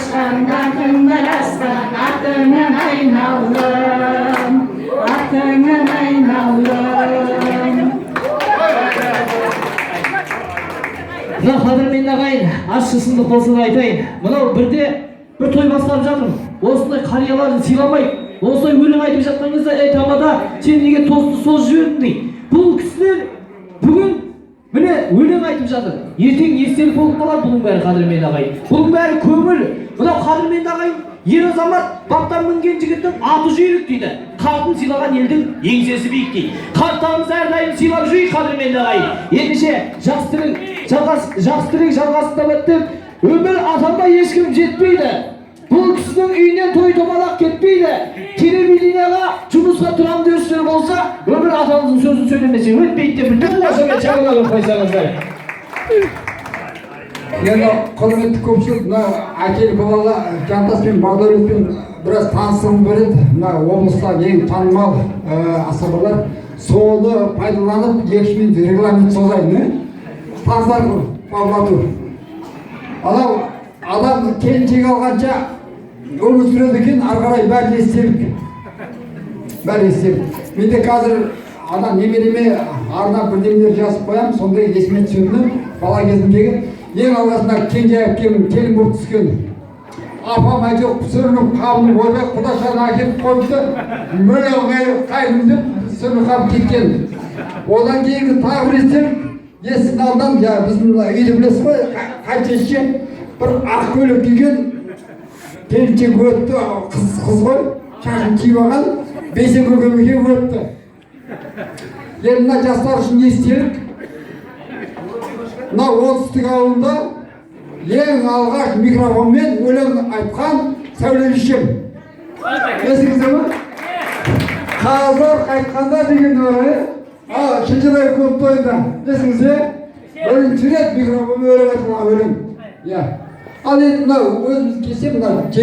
Асқан, даңқың бір асқан, атыңнан айналдым, атыңнан айналдым. Мына, қадірменді ағайын, ащы шындық болса да айтайын. Мынау бірде бір той басқарып жатырмын. Осындай қарияларды сыйламайды. Осылай өлең айтып жатқан кезде: «Ей, тамада, сен неге тосты созып жібердің?» – дейді. Бұл кісілер бүгін, міне, өлең айтып жатыр, ертең естелік болып қалады бұның бәрі. Қадірменді ағайын, бұның бәрі көңіл. Мынау, қадірменді ағайын, ер азамат баптан мінген жігіттің аты жүйрік дейді, қартын сыйлаған елдің еңсесі биік дейді. Қарттарымызды әрдайым сыйлап жүрейік, қадірменді ағайын. Ендеше, жақсы тілек жалғас, жақсы тілек жалғасын табады деп, өмір атанбай ешкім жетпейді. Бұл кісінің үйінен той томалақ кетпейді. Телевидениеға жұмысқа тұрамын деушілер болса, Өмір атамыздың сөзін сөйлемесе өтпейді деп, бір қошемет шапалақ қойсаңыздар. Енді, құрметті көпшілік, мына әкелі балалы Жантас пен Бағдәулетпен біраз таныстығым бар еді. Мына облыстағы ең танымал асабалар. Соны пайдаланып, 2 минут регламент созайын. Таныстар Павлату. Анау адам келіншек алғанша өмір сүреді екен, ары қарай бәрі естелік, бәрі естелік. Менде қазір ана немереме арнап бірдеңелер жазып қоямын. Сондай есіме түседі бала кезімдегі ең алғашында кенже әпкем келін болып түскен. Апам әйтеуір сүрініп қабынып, ойбай, құдашаны әкеліп қойыпты, міне қайным деп сүрініп қалып кеткен. Одан кейінгі тағы бір естелік: есіктің алдынан, жаңағы біздің үйді білесіз ғой, қаншеше бір ақ көйлек киген келіншек өтті. Қыз, қыз ғой, шашын киіп алған, Бейсен көкем екеуі өтті. Енді мына жастар үшін естелік: мына Оңтүстік ауылында ең алғаш микрофонмен өлең айтқан Сәуле шешем, есіңізде ме? «Қазір қайтқанда» деген бар, иә, а Шынжырай көп тойында, есіңізде? Бірінші рет микрофонмен өлең айтылған өлең, иә. Ал енді мынау өзіміз келсе, мына